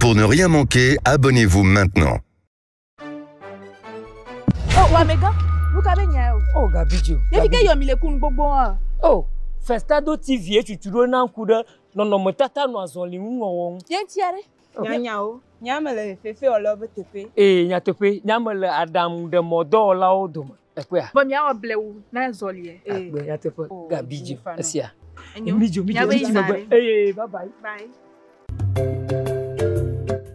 Pour ne rien manquer, abonnez-vous maintenant. Oh, Wamega, nu ka be nya o. Oh, Gabidzo. Ɖevi ke yɔ mi le kunu gbogbo hã. Oh, Festado TV etutu ɖo na ŋku ɖe nɔnɔmetata nɔ azɔli ŋu wɔwɔ ŋu. Ye ŋuti aɖe. Nyanyawo, nyame le fefewɔlawo ƒe teƒe. Ee, nyateƒe, nyame le aɖaŋuɖemɔdɔwɔlawo dome. Ekpɔa? Bɔ miawɔ blewu na zɔliɛ. Akpe nyateƒe. Oh, Gabidzo, mi fa nɔ. esia. Enyo. Midzo, midzo, Miabe midzo yina megbe. ɖe. Eye, bye bye. Bye.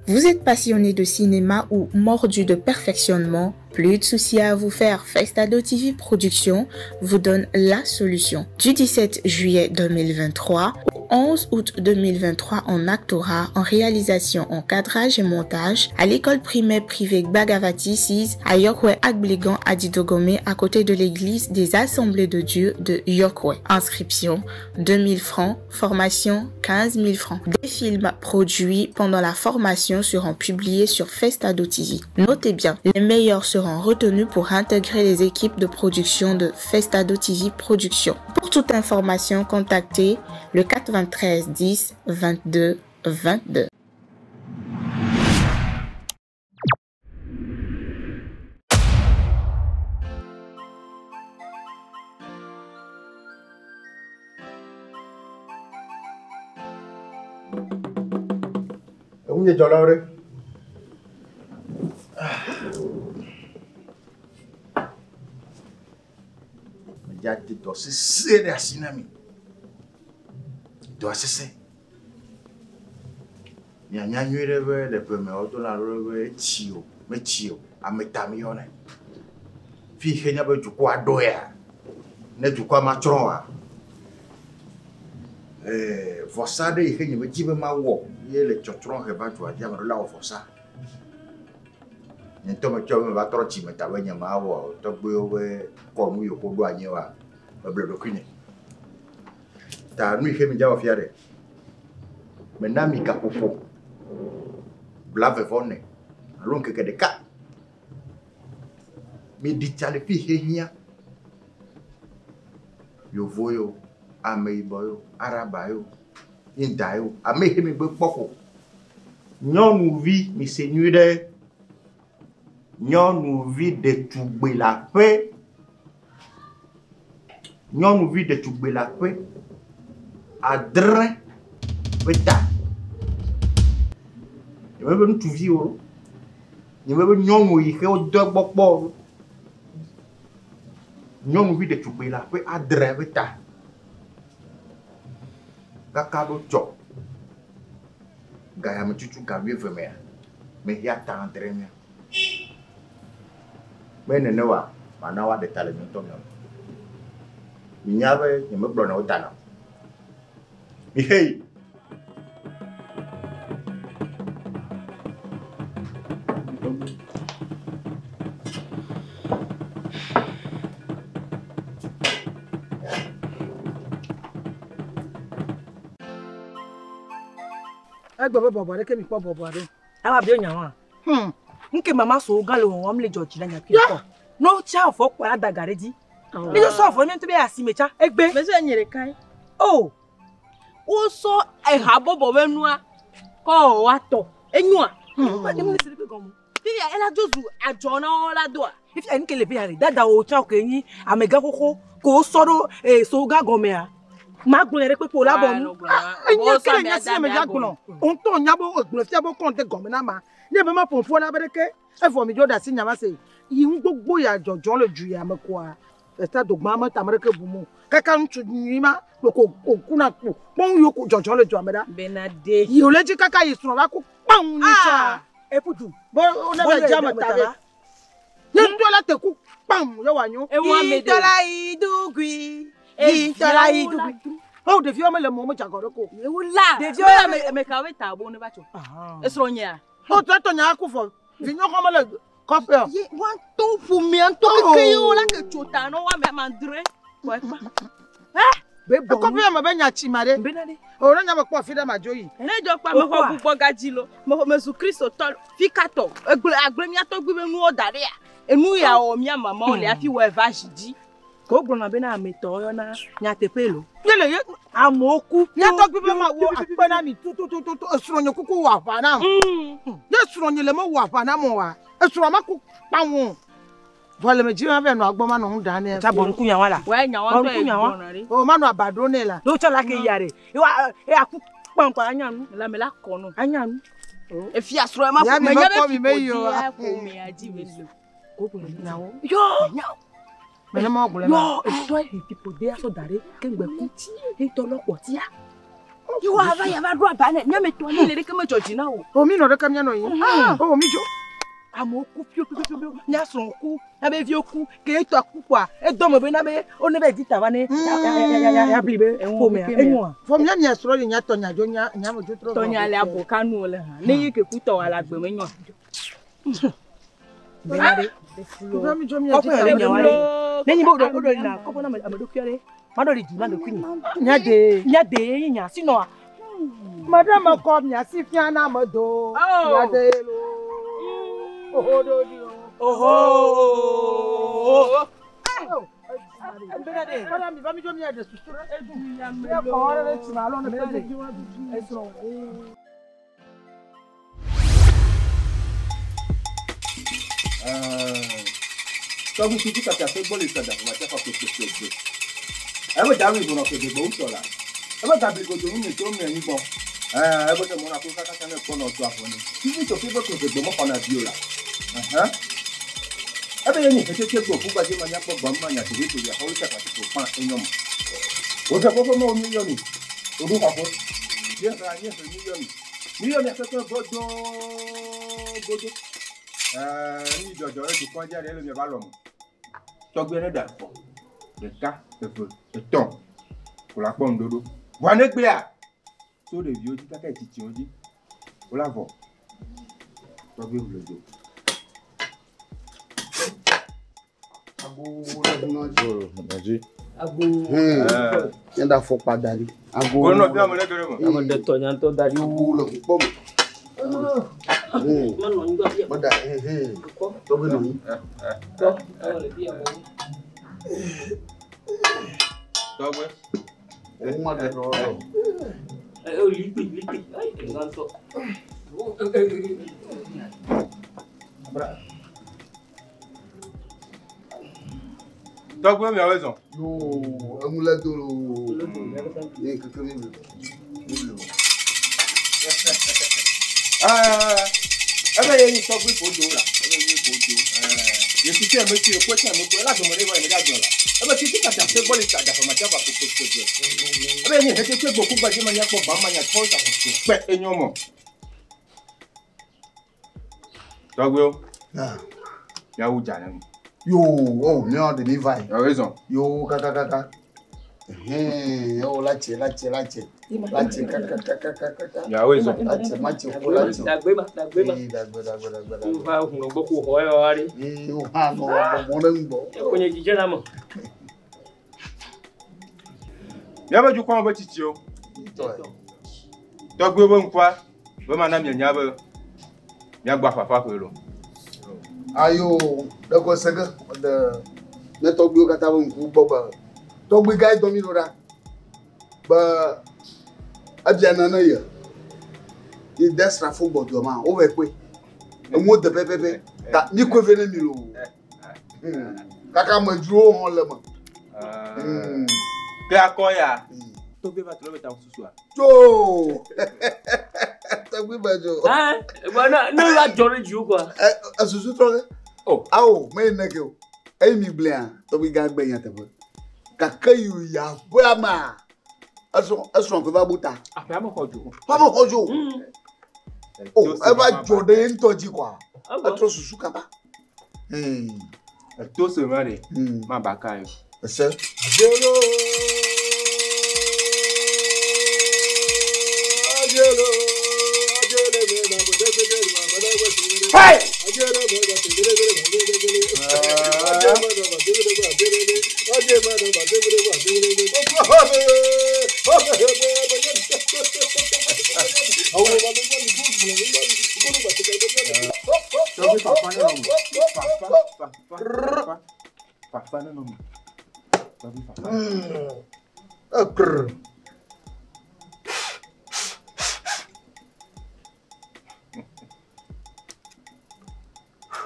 Vous êtes passionné de cinéma ou mordu de perfectionnement? Plus de soucis à vous faire. Festado TV Productions vous donne la solution. Du 17 juillet 2023 au 11 août 2023 en actorat, en réalisation, en cadrage et montage à l'école primaire privée Bagavati 6 à Yokwe Agblegan à Didogomé à côté de l'église des Assemblées de Dieu de Yokwe. Inscription 2000 francs, formation 15 000 francs. Des films produits pendant la formation seront publiés sur Festado TV. Notez bien, les meilleurs seront retenus pour intégrer les équipes de production de Festado TV Productions. Pour toute information, contactez le 93 10 22 22. Eŋunye dzɔlawo ɖe. Medza de dɔ sesẽ ɖe asi na mi. Dɔa sesẽ. Mianya nyuie ɖe be le ƒe me wodona alo ɖe be etsi o, metsi o, ame ta mi yɔnɛ. Fi yi xe nye be dukɔa ɖo ya, ne dukɔa matsrɔ̃ oa, vɔsa ɖe yi xe nye medzi be mawɔ ye le tsɔtsrɔ̃ he va dua dzi ame ɖewo la wɔ vɔsa. Nye ŋutɔ metsɔ be meva trɔ dzime ta be nye mawɔ tɔgbuiwo be kɔnu yiwo ko ɖo anyi oa, meble ɖokuinye. Ta nu yi xe midza wɔ fia ɖe, mena mi gaƒoƒo 49 alo ŋkeke ɖeka. Miɖi tsa le fi yi xe hiã. Yevo yo, ameyibɔ yo, araba yo, inda yo, ame yi xe mi gbe kpɔ ko. Nyɔnuvi, mise nyuie ɖe. Nyɔnuvi ɖetugbi le aƒe. Nyɔnuvi ɖetugbi le aƒe. 6 ƒe ta. Nye mebe ŋutsuvi o. Nye mebe nyɔnu yi xe wodɔ egbɔ kpɔ o. Nyɔnuvi ɖetugbi le aƒe 6 ƒe ta. Kaka ɖo tsɔ. Gayame tutu ga 20 mea, mehia ta 6 mea. Me nene wa, mana woaɖe ta le nye ŋutɔ miame. Minya be nye megblɔ na wo ta na o. Mihei. Egbe be bɔbɔ ɖeke mi kpɔ bɔbɔ ɖo. Awa bi onya wa. Nke mama so gan le wɔwɔm le dzɔ dzi na nya kpi kɔ. No tsa afɔ kɔ la da ga ɖe dzi. Ne yɔ sɔ afɔ mi ŋutɔ be asi me tsa egbe. Mese nye ɖeka ye. O. Wosɔ ehabɔbɔ be nua kɔ wɔ woatɔ. Enyoa. Fifia ela dzo zu adzɔ na wo la doa. Fifia nu ke le fi ya le dada wo tsa ke nyi amegã xoxo ko wosɔ ɖo so gã gɔmea. Magblɔ ɖe kpekpe o la bɔ nu. Enye ke le nya si me ya gblɔ. Ŋutɔ nya be egblɔ fia be kɔn de gɔme na ma. Ne be ma ƒo ƒo la be ɖeke evɔ mi dzo ɖe asi nya va se. Yi ŋu gbogbo ya dzɔdzɔ le du ya me koa. Festa dogba me ta me ɖeke bum o. Kaka ŋutsu nyui ma ko ko kuna kpo. Kpɔn yiwo ko dzɔdzɔ le dua me ɖa. Bena de. Yi wòle dzi kaka yi srɔ̃ va ko kpaŋ nyi tsa. Eputu. Bo ne be dza me ta be. Nye ŋutɔ la te ku kpaŋ ye wòanyo. Ewu ame de. Yitɔla yi dugui. Yitɔla yi dugui. Oh, ɖeviwo mele mɔ me dzagɔ ɖe ko. Ewu la. Ɖeviwo Ɖeviwo ame ame kawo be ta bo ne va tso. Esrɔ̃ nyea. O tɔ tɔ nya ku fɔ. Vinyɔxɔ mele kɔƒe o. Ye woatɔ ƒomea ŋutɔ keke ye wo la ke tso ta na wo ame 6. Kpɔ ekpa. Be bɔ nu. Kɔƒe me be nya tsi ma ɖe. Bena de. O ne nya me kpɔ afi ɖe ma dzo yi. Ne dzɔ kpa mexɔ gbugbɔ gadzi lo. Mexɔ mezu kristotɔ fikatɔ. Egblẽ agblẽ mía tɔgbui be nuwo da ɖea. Enu ya wɔ mía mamawo le hafi wɔ eva zi dzi. Ko gblɔna bena ame tɔ yɔna nyateƒe lo. Nye le ye amewo ku. Mía tɔgbi be mawo akpe na mi tutututu esrɔ̃nye kuku wɔ aʋa nam. Ne srɔ̃nye le mewɔ aʋa nam oa, esrɔ̃a ma ku kpaŋ o. Vɔ le me dzi ma vɛ nɔ agbɔ ma nɔ nu ɖa nɛ. Tsa bɔ nuku nyawa la. Wɛ nyawa Bɔ tɔ nuku ye nyawa. gbɔna ɖe. O ma nɔ aba ɖo nɛ la. N'o tsɔ la ke yia ɖe. Ewa e aku kpaŋ kɔ anya nu. La me la kɔ nɔ. Anya nu. Efia srɔ̃ ma Ya mi ƒo me nya mekpɔ be mi me yi o. fiƒodea ƒomea dzi be le. Ko gblɔna nyawo. Yɔ! Mene ma gblɔe ma. Yɔ etɔ ye fiƒodea sɔ da ɖe ke ŋgbe ku. Etɔ lɔ kpɔtia. Yewoa va yava ɖo aba nɛ. Míame tɔ anyi le ɖeke medzɔ dzi na o. O mi nɔ ɖeke mía nɔ yi. O mi dzo. Amewo ku pio pio pio pio. Mía srɔ̃ ku, míabe viwo ku. Ke etɔ ku kpoa, edɔ me bena be wone be dzi ta va ne ya bli be ƒomea. Enyoa. Vɔ mía mía srɔ̃ yi nya tɔ nya dzo nya nya me dzo trɔ. Tɔnya le abo kanu le hã. Ne ye ke ku tɔ wɔ le agbe me nyoa. Bena ɖe. Vɔ mi dzo mía dzi Kɔƒe ta le va nyawa ne. ɖe. Ne nyi be woɖo woɖo yina kɔƒe na ame ame ɖokuia ɖe. Ma ɖo ɖi du na ɖokuinye. Nya de. Nya de ye nya sinɔa. Me ɖe me kɔ mía si fia na me do. Nya de lo. Oho ɖo ɖi o. Oho. Bena ɖe. Bena mi va mi dzo mía ɖe susu ɖe edu. Mía kɔ ɖe ɖe tsi ma alo ne ƒe dzi wa du. Esrɔ̃. Tɔgbi tutu kata ƒe gbɔ le sada ƒo mata kɔ kpekpe gbe. Ebe dawi gbɔnɔ kpekpe gbɔ wusɔ la. Ebe gabli godo nu mi to mi anyi gbɔ. Ebe ne mɔna ko kaka ne kpɔ nɔ to afɔ ni. Tutu to ƒe kpekpe gbɔ mɔxɔna vi o la. Ebe ye nyi hetete gbɔ ƒu gbadze ma nyakpɔ gbɔ ma nya tobe tobe axɔlu tsa kpati ko kpan enyɔ me. Wòdze kɔkɔ ma wo mi yɔ mi. Oɖo xɔƒe. Ye hã nye he mi yɔ mi. Mi yɔ mia keke godo godo. Ni dzɔdzɔ ɖe dukɔ dzi aɖe le miava lɔme. Tɔgbi ne ɖe afɔ. Ɖeka, eve, etɔ̃. Ko la kpɔ ŋuɖoɖo. Vɔa ne gbea, tso ɖeviwo dzi kaka yi tsitsiwo dzi. Wola vɔ. Tɔgbi ʋle do. Dzi. Ago. Nye ɖe afɔkpa da ɖi. Ago. Ko nɔ fia me ɖe ke ɖe me. Ame ɖe tɔ nya ŋutɔ da ɖi. Ago le kpɔ me. Menɔ anyi gbɔ fia. Meda tɔgbi nɔ anyi. Tɔ, ewɔ le fia me. Tɔgbi. Òun ma ɖe ɖɔ. Ɛ likpi likpi. Ayi, ŋa ŋutɔ. Tɔgbi miawoe zɔn. Yoo, enu le do loo. Ye keke mi bli. Mi bli o. Ebe ye nyi tɔgbi ƒo do la. Ebe ye ƒo do. Yesu tse me tse ko tse me ko ela dome ɖe va yi me ɖe agblɔ la. Ebe titi kata ƒe gbɔ le ta gaƒe ma tsa va koko koko. Ebe ye nyi hete tse gbɔ ku gbadze ma nya kpɔ ba ma nya tɔ ta koko kpɛ enyo mɔ. Tɔgbiwo. Miawu dza ne mi. Yoo, o miawo ɖe mi va yi. Miawoe zɔn. Yoo, kaka kaka. Hɛn, o la tse la tse la tse. La tse kaka kaka kaka. Miawoe zɔn. La tse ma tse ko la tse. Dagbe ma, dagbe ma. Ee, dagbe dagbe dagbe dagbe. Nva hunɔ gbɔ ko xɔ yɔ wa ɖe. Ee, o hã nɔ gbɔgbɔ ɖe ŋgbɔ. Ko nye dzidzɛ la me. Miabe dukɔ be tsitsiwo. Tɔgbiwo be ŋkua be mana mianya be miagbɔ afafa ƒe lo. Ayo, ɖe ko se ge ɖe ne tɔgbiwo katã be ŋku gbɔ be tɔgbi gã dɔ mi ɖo ɖa be ebia nane ye yi de srafo gbɔ dua ma wove kpɔe enuwo de pɛpɛpɛ ta mi koe ve ne mi loo kaka amedzrowo hã le me. Ke akɔ ya. Tɔgbi va trɔ be ta susua. Tso tɔgbi be dzo. Ne va dzɔ ɖe dziwò kɔa. Esusu trɔ ɖe. Awo me yi neke o eyi mi gblẽa tɔgbi gã gbe nyateƒe gake yi ya ƒea mea esrɔ̃ ƒe va bu ta. Aƒea me xɔ dzo. Aƒea me xɔ dzo. O eva dzɔ ɖe ye ŋutɔ dzi kɔa etrɔ susu kaba. Eto se ma ɖe ma ba ka ye. Ese. Hey! Tɔgbi fafa ne nɔ me. Fafa fafa fafa ne nɔ me. Ekrr.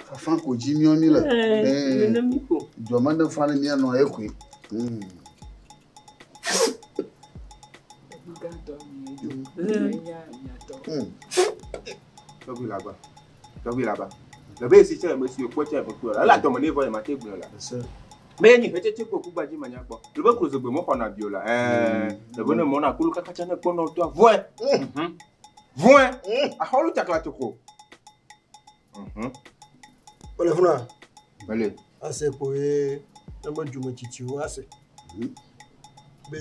Fafa ko dzi míɔ mí le. Nenem mi ko. Dzɔme ne fa ne míanɔ ekoe. Tɔgbi la gba. Tɔgbi la ba. Le be esi tse me si okpɔ tse me kpɔ la. Ela dɔme ne vɔ ye ma te gblɔ la. Me nyi hetsetse ko ku gbadzi manya kpɔ. Le be klozo gbe mo xɔna bio la. Le be ne mɔna kulu kaka tse ne kpɔ nɔ toa vɔe. Vɔe. Axɔlu tsakla toko. Wole funa. Mele. Ase ko ye ne me dzume tsitsiwo ase. Be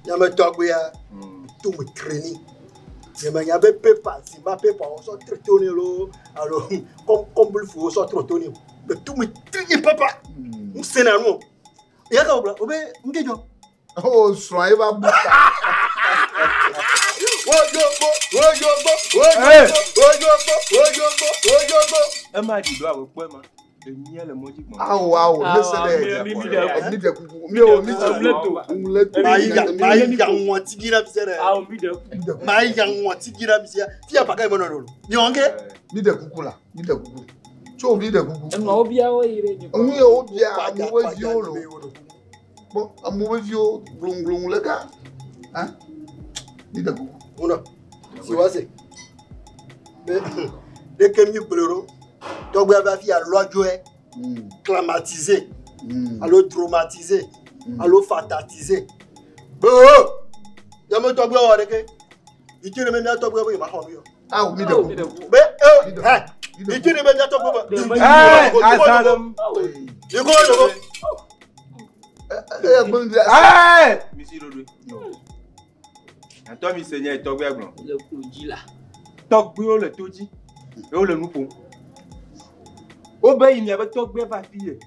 nyame tɔgbea to me treni. Nyemenya be pepa zima pepa wosɔ tre to ne loo alo kɔmbulfu wosɔ trɔ to ne o. Be to me treni papa. N sena nu o. Ya ka wògblɔ o be ŋke dzɔ. O srɔ̃ ye va bu ta. Woyogbo woyogbo woyogbo woyogbo woyogbo woyogbo. Ema ɖi ɖo awo kpɔ ema. Emia le mɔ dzi gbɔn. Awo awo ne se ɖe mi ɖe kuku mi o mi tse ŋlɛ to. Mayi ya ŋɔti gi ɖe fi ɖe. Awo mi ɖe kuku. Mayi ya ŋɔti gi ɖe fi sia. Fia paka yi me nɔ ɖo. Nyɔ ŋke. Mi ɖe kuku la mi ɖe kuku. Tso mi ɖe kuku. Enuawo bia wo yi ɖe nyikɔ. Nu ye wo bia amewo ƒe viwo lo. Kpɔ amewo ƒe viwo gloŋgloŋ le ka. Hã mi ɖe kuku. Ŋunɔ si wa se. Be ɖeke mi gblɔ ɖo. Tɔgbea va fi alo adzɔe. Climatisé. Alo traumatisé. Alo fatatisé. Be o. Yame tɔgbea wɔ ɖeke. Iti ɖe me mía tɔgbea be yema xɔ nu yɔ. Awo mi ɖe kuku. Be e hɛ. Iti ɖe me mía tɔgbea be. Azalem. Yiko yoko. Eya gbe mi bia. Mi si ɖoɖoe. Atɔ mi se nya yi tɔgbea gblɔ. Le klo dzi la. Tɔgbewo le to dzi. Ye wole nu ƒom. Wobe yi miabe tɔgbea va fi ye.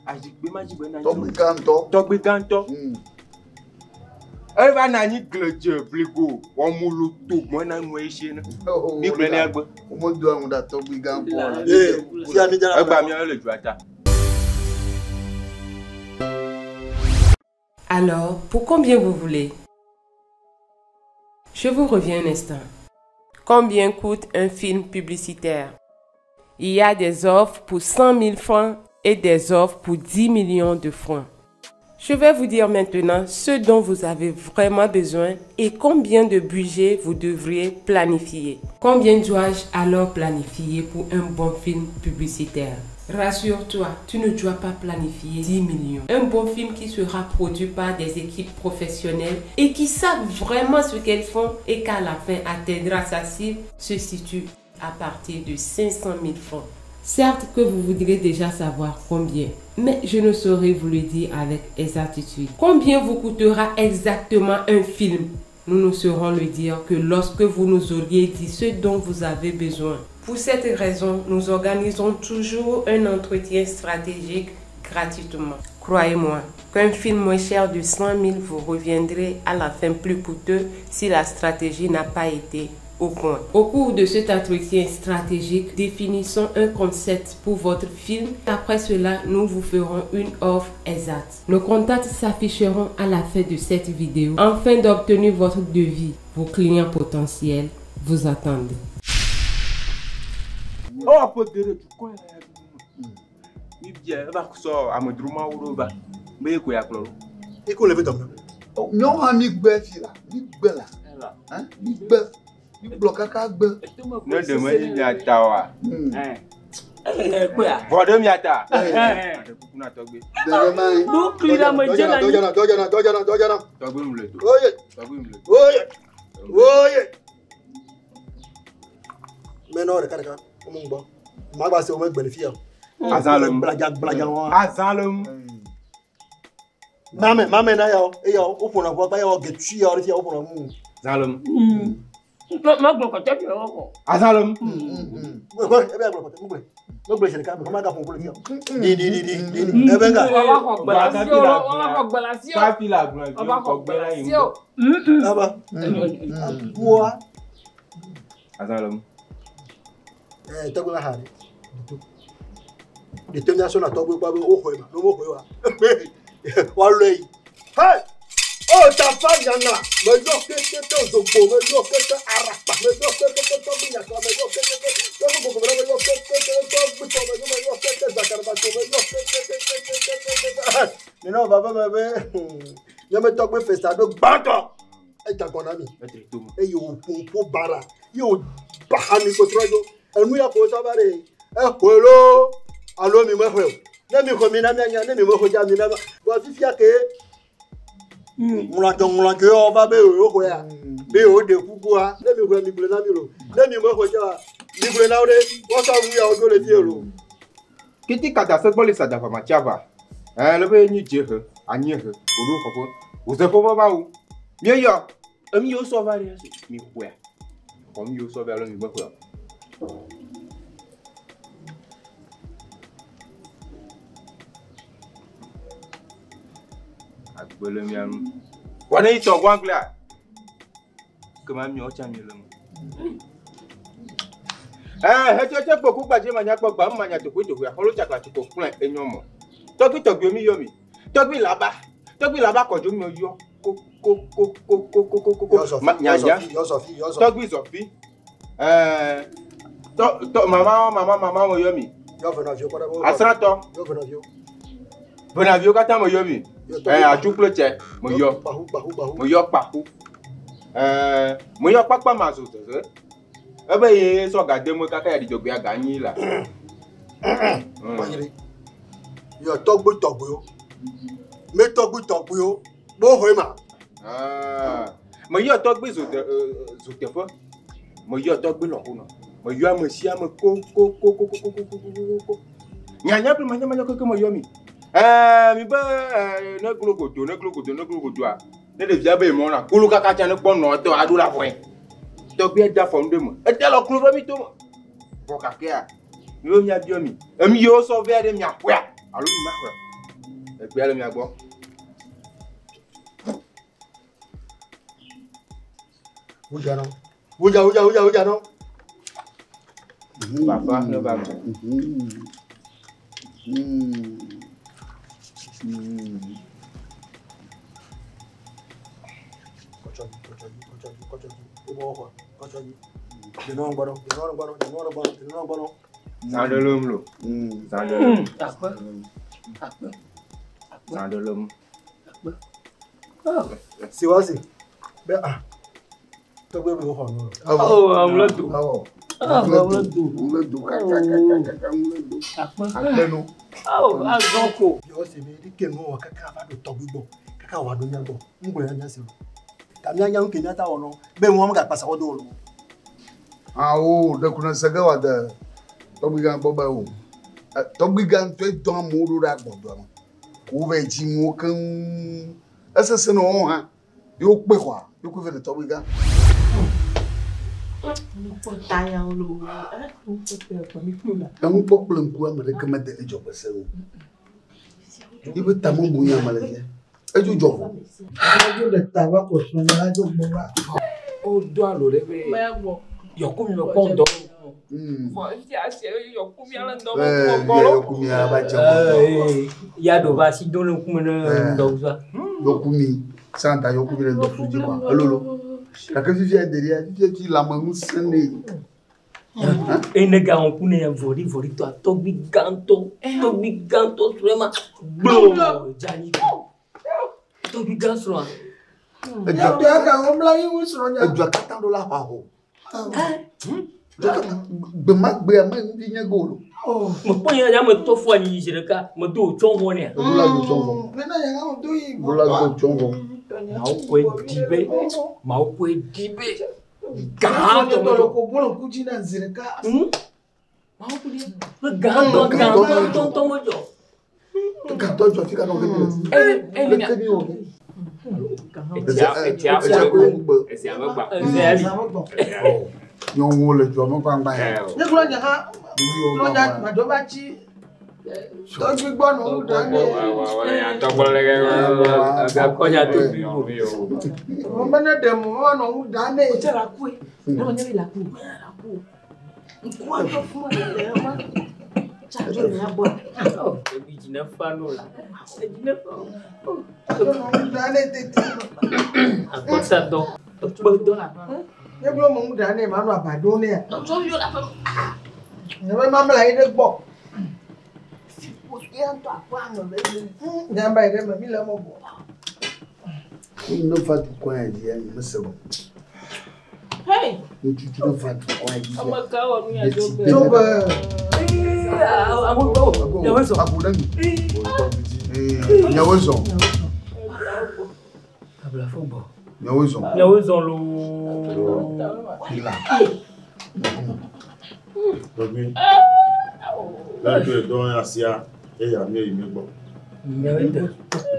Azikpui ma dzi be na anyi. Tɔgbi gãtɔ. Tɔgbi gãtɔ. Eva na anyi gledze bligo wɔmolo to gbɔn na nua esi ne. Mi gblẽ ne agbe. Womedoa ŋu ɖe tɔgbi gã kpɔ. Ee fia mi dzra. Egba miawo le dua ta. Alors, pour combien vous voulez? Je vous reviens un instant. Combien coûte un film publicitaire? Il y a des offres pour 100 000 francs et des offres pour 10 millions de francs. Je vais vous dire maintenant ce dont vous avez vraiment besoin et combien de budget vous devriez planifier. Combien dois-je alors planifier pour un bon film publicitaire? Rassure-toi, tu ne dois pas planifier 10 millions. Un bon film qui sera produit par des équipes professionnelles et qui savent vraiment ce qu'elles font et qu'à la fin atteindra sa cible se situe à partir de 500 000 francs. Certes que vous voudrez déjà savoir combien, mais je ne saurais vous le dire avec exactitude. Combien vous coûtera exactement un film? Nous ne saurons le dire que lorsque vous nous auriez dit ce dont vous avez besoin. Pour cette raison, nous organisons toujours un entretien stratégique gratuitement. Croyez-moi qu'un film moins cher de 100 000 vous reviendrait à la fin plus coûteux si la stratégie n'a pas été au point. Au cours de cet entretien stratégique, définissons un concept pour votre film. Après cela, nous vous ferons une offre exacte. Nos contacts s'afficheront à la fin de cette vidéo afin d'obtenir votre devis. Vos clients potentiels vous attendent. Oh, aƒe ge ɖe dukɔ ya la ɖu. Mi bia eva sɔ amedzromawo ɖo va. Be ye ko ya kplɔ ɖo. Eko le fi dɔme. Míawo hã mi gbe fi la, mi gbe la. Hein? Mi gbe. Mi gblɔ kaka gbe. Ne ɖe menye mia ta oa. Kpea. Vɔ ɖe mia ta. Aɖe kuku na tɔgbe. Nenema ye. Ɖo kli ɖe ame dze le anyi. Dɔdzɔna dɔdzɔna dɔdzɔna dɔdzɔna. Tɔgbe mu le to. Oye Tɔgbe mu le to. oye oye. Mɛnɔ ɖeka ɖeka wo mu gbɔ. Magba se wo me gbe le fia o. Azã le mu. Gbladza gbladza wɔn. Azã le mu. Mame mame na yawo eyawo woƒona ʋu akpa yawo getui yawo ɖe fia woƒona ʋu. Azã le mu. Magblɔ kɔtɔ fi wɔ kɔ. Azã le mu. Ebe agblɔ kɔtɔ ŋugble ŋugble zi ɖeka mɛ magaƒo ŋku le fia o. Di di di di di di ebe nga. Wọ́n xɔ gbala sí o, wọ́n xɔ gbala sí o. Káfí la gblɔ vi Wọ́n xɔ xɔ gbe gbala la yi sí ŋgɔ. o. Aba. Abua. Azã le mu. Ɛ tɔgbe ba ha ɖe. Détermination na tɔgbe kpɔ be woxɔe ma, ne woxɔe wa, woalɔe yi. Hey! O tafa nyana, meyɔ kekeke zogbo, meyɔ keke arakpa, meyɔ kekeke tɔgbe nyaka, meyɔ kekeke tɔgbe gogomela, meyɔ kekeke tɔgbe tɔ, meyɔ keke zakarabatɔ, meyɔ kekekekekekeke. Nene wòva be me be nye me tɔgbe festa ɖo gbãtɔ. Edze agɔ na mi. Eye wòƒo ƒo bara ye wòba mi ko trɔ dzo. Enu ya ko wosɔ va ɖe exɔe loo alo mi mexɔe o. Ne mi xɔ mi na mianya, ne mi mexɔe dza mi na mi. Vɔ fifia ke ŋlɔdzɔ ŋlɔdzɔ yɔ va be yewo xɔea, be yewo ɖe kukua. Ne mi xɔe mi gblɔe na mi lo. Ne mi mexɔe dza mi gblɔe na wo ɖe woasɔ nu yawo dzo le fie lo. Kiti kadase gbɔ le sadava matiava. Le be nyi dzehe, anyiehe, woɖo xɔƒe. Wòze ƒe va wu. Míeyɔ enu yiwo sɔ va ɖe mi xɔea. Xɔ nu yiwo sɔ va alo mi mexɔe o. Agbe le mia nu. Wɔ ne yi tɔ gbɔ agblea. Kema miawo tsã mi le me. Hetsetse kpo ku gbadze manyakpɔ gba manya teƒe teƒe axɔlo tsakla tsi ko kplɔe enyo mɔ. Tɔgbi tɔgbiwo mi yɔ mi. Tɔgbi laba. Tɔgbi laba kɔdzo mi yɔ. Ko ko ko ko ko ko ko ko ko. Nyanya. Tɔgbi zɔfi. Tɔ tɔ mama mama mama mo yɔ mi. Asratɔ. Venaviwo katã me yɔ mi. Atsu kple tse me yɔ. Me yɔ kpaku. Me yɔ kpakpa ma zo zeze. Ebe ye sɔ gade me kaka ya dzidzɔgbe aga nyi la. Yɔ tɔgbi tɔgbiwo. Me tɔgbi tɔgbiwo. Bo xɔe ma. Me yɔ tɔgbi zoteƒe. Me yɔ tɔgbi lɔƒo nɔ. Me yɔ ame sia ame ko ko ko ko ko ko ko ko ko ko. Nyanya kple manyamanya keke me yɔ mi. Mi be ne glo godo ne glo godo ne glo godoa. Ne ɖevia be mɔ na kolo kaka tsa ne kpɔ nɔ tɔ aɖo la vɔe. Tɔgbi da fɔ nu ɖe me. Ete le klo ɖe mi to me. Vɔ kakea. Mi be mia biɔ mi. Emi yiwo sɔ vɛ ɖe mia xɔea alo mi ma xɔea. Egbea le mia gbɔ. Wudza nɔ. Wudza wudza wudza wudza nɔ. Papa ne va me. Zã ɖe lom lo. Zã ɖe lom. Akpe. Akpe. Zã ɖe lom. Akpe. Siwasi. Be ah. Tɔgbe be woxɔ nu. Oh, ŋlɔ do. Awɔ. Ŋlɔ do. Ŋlɔ do kakakakaka ŋlɔ do. Akpe. Akpe no. Oh, azɔ ko. Yɔ se be ɖike nu wɔ kaka va ɖo tɔgbi gbɔ. Kaka wɔ ɖo mía gbɔ. Ŋgblɔ ya mía se o. Ta mía nya nu ke mía ta wɔ nɔ. Be ŋua megakpasa wɔ do o. Awo ɖeko ne se ge wɔ de tɔgbi gã gbɔ be o. Tɔgbi gã ŋutɔe dɔ amewo ɖo ɖe agbɔdɔa me. Ko wova yi dzi nuwo keŋ. Esese ne wɔwo hã. Ye wokpe xɔa. Ye wokpe vɛ ne tɔgbi gã. Enukpɔ kple ŋku ame ɖeke mede edzɔgbe se o. Yibe tamebu nya me le fia. Edzudzɔ vɔ. Edzo le ta va ko srɔ̃ la dzo gbɔ va. O do alo ɖe be yɔku mi me kpɔ ŋdɔ. Vɔ efia se yɔku mi ale ŋdɔ me kpɔ gbɔ. Yɔku mi aba dze ŋdɔ. Ya ɖo va asi do le ŋkume ne ŋdɔ sa. Yɔku mi santa yɔku mi le ŋdɔ su dzi kɔa. Elolo. Gake fifia ɖevia fifia tsi lãme ŋusẽ nɛ. Ene ga ŋku ne vɔɖi vɔɖi tɔ tɔgbi gãtɔ tɔgbi gãtɔ srɔ̃ ma gblɔ dzanyi tɔgbi gã srɔ̃a. Edua katã ɖo la xɔ aho. Gbemagbea me ŋdi nye go lo. Mekpɔ nye ya me tɔ fo anyi zi ɖeka me do tsɔ vɔ nɛ. Ɖo la do tsɔ vɔ. Ɖo la do tsɔ vɔ. Mawu kɔe di be Mawu kɔe di be gãtɔ me dzɔ. Mawu kɔe di be gãtɔ gãtɔ ŋutɔ me dzɔ. Gãtɔ dzɔ fi ka nɔ ke mi le. Leke mi wɔ ke. Nyɔnuwo le dua me gbangba ya. Ne kura nya hã, kura nya gbadzɔ va tsi tɔgbi gbɔ nɔ nu ɖa ne. Mo ne ɖe mo wa nɔ nu ɖa ne. O tse la koe. Ne ma nye be la koe. La koe. Ŋkua tɔ fún ma le ma. Ebi dzi ne fa no la. Edzi ne fa o. Akɔta dɔ. Ekpe dɔ la. Ne gblɔ mo ŋu ɖa ne ma nɔ aba ɖo nea. Nye be mamla yi ɖe gbɔ. Nyamba yi ɖe me mi le mɔ bɔ. Ne va dukɔ ya dzia, nye mese o. Hey! Ŋutsu ne va dukɔ ya dzia. Ame ka wɔ nu ya dzo be? Dzo be. Ago ɖe mi. Nyawo zɔn. Ablafo gbɔ. Nyawo zɔn. Nyawo zɔn loo. Fila. Tɔgbi. Lẹ́nu ẹ̀dọ́ asia ẹ̀yà mi èyí mi gbọ́.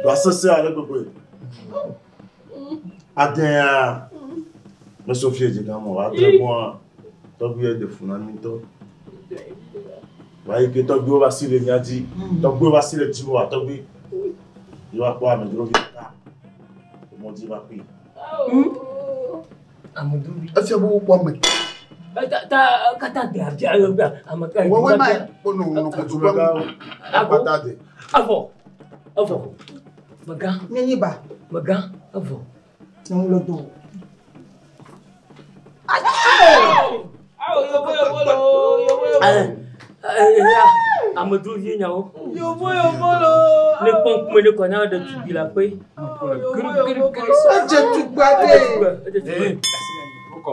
Dɔ asese ale gbogbo yi. Adɛn mesofie dzi gã mɔ adre mɔa tɔgbi yɛ de funa mi ŋutɔ. Wa yi ke tɔgbiwo va si le mía dzi, tɔgbiwo va si le dziwò tɔgbi. Yi va kpɔ amedzrovi ɖeka. Emɔ dzi va kpee. Amedzrovi. Efia be wokpɔ ame. Ta kata de abia ame ka. Wɔwɔe ma yi kpɔ nɔ nɔ koto gbɔ. Akpata de. Avɔ. Avɔ. Megã. Nye nyi ba. Megã. Evɔ. Ne ŋu le do. Awo yobo yobo lo yobo yobo. Amedzrovi nyawo. Yobo yobo lo. Ne kpɔ ŋkume ne kɔ na ɖetugbi la kpe. Edze tugba ɖe. Edze tugba.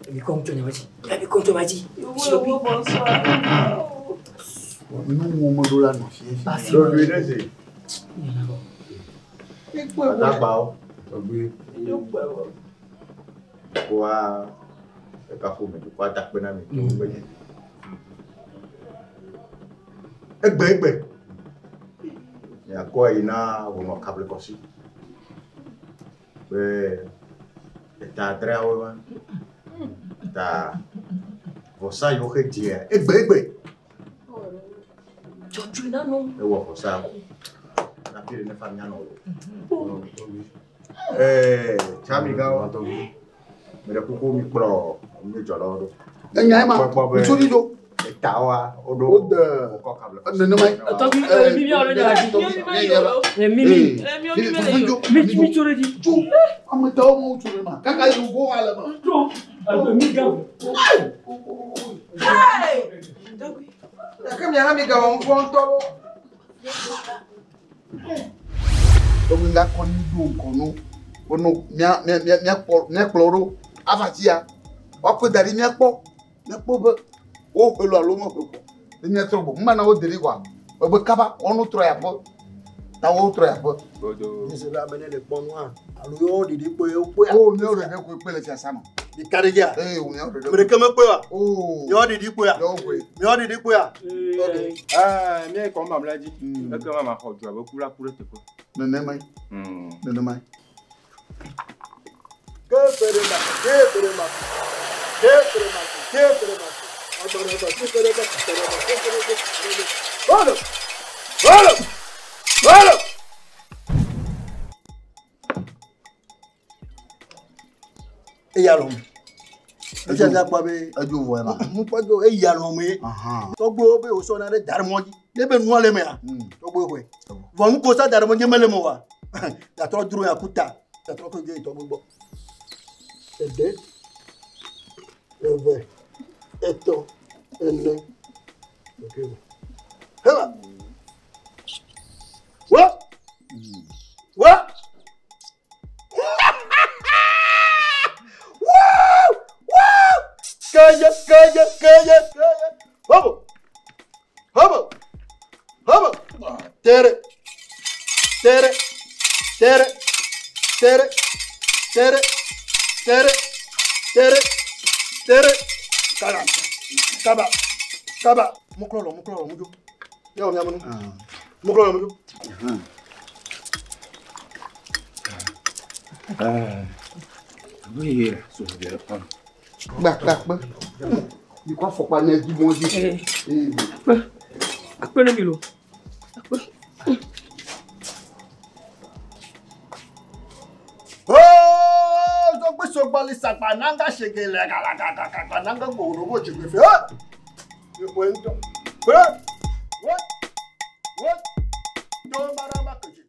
Ebi kɔm tso nyama dzi. Ebi kɔm tso nyama dzi. Yobo yobo bonsoir. Nu ŋu me ɖo la nɔ fie. Lɔlui ɖe zi. Adagbawo. Tɔgbi. Koa ekaƒo me dukɔ adakpe na mi. Egbe egbe. Miakɔ yi na wònɔ kablekɔsi. Be eta adreawo ma. Ta vɔsa yiwo xe dzia egbe egbe. Tsɔtsɔe na nɔ. Ewɔ vɔsa. Na fi ɖe ne fa mianɔ o. Tsamigawo. Me ɖe kuku mi kplɔ mi dzɔlawo ɖo. Enya ma. Kpɔ be Ŋutsu ɖi dzo. Etawoa woɖo. Wode. Nenema yi. Tɔgbi mi miawo ɖe nyama dzi. Mi mi. Mi tso ɖe dzi. Tso. Ame tɔwo mo tso ɖe ma. Kaka yi wo wa le ma. Tso. Agbe mi gã. Gake mia hã mi gawɔ nu vɔ̃ ŋutɔ lo. Tɔgbi ŋga kɔ nu ɖo ŋkɔ nu. Wono mia mia mia miakpɔ miakplɔ ɖo. Ava dzia. Woakɔe da ɖi miakpɔ. Miakpɔ be woxɔe lo alo mexɔe o. Ne miatrɔ gbɔ. Numana wo de ɖi kɔa. Ebe kaba wɔnu trɔ yi aƒe. Ta wo trɔ yi aƒe. Nyese be ame ne le kpɔ nua alo yewo ɖeɖe kpɔe yewo kpɔe. O miawo ɖeɖe koe kpe le fiasa me. Ɖeka ɖe dzia. Ee miawo ɖeɖe. Ame ɖeke mekpɔe oa. O. Yewo ɖeɖe kpɔea. Yewo kpɔe. Miawo ɖeɖe kpɔea. Ok. Mía yi kɔm mamlɛ dzi. Ekema maxɔ dua be ku la ku ɖe teƒe. Nenema yi. Nenema yi. Ke ƒe ɖe ma ke ƒe ɖe ma ke ƒe ɖe ma ke ƒe ɖe ma. Bolo! Bolo! Bolo! Eya lɔm. Esia mía kpɔ be. Edzo vɔ ma. Mukpɔ dzo eya lɔm ye. Tɔgbewo be wosɔ na ɖe da ɖe mɔ dzi. Ne be nua le mea. Tɔgbewo xɔe. Vɔ nu ko sa da ɖe mɔ dzi mele me oa. Gatrɔ dro ya kuta. Gatrɔ ko dzo yi tɔgbe gbɔ. Ede. Eve. Etɔ̃. Ene. Hema. Wo. Wo. Woo! Woo! Keye, keye, keye, keye. Hobo. Hobo. Hobo. Tere. Tere. Tere. Tere. Tere. Tere. Tere. Tere. Kaba. Kaba. Kaba. Muklɔlɔ, muklɔlɔ, mudzo. Yawɔ miamenu. Muklɔlɔ, mudzo. Gba gba kpe. Mi kɔ afɔkpa ne dzi mɔ dzi. Akpe. Akpe ne mi lo. Akpe. Oh, zogbe sogbali sagba nanga shege lega la ga ga ga nanga gbogbo bo jigbe fe. Ìwé ń dọ̀. Kple, wo, wo, to marama keji.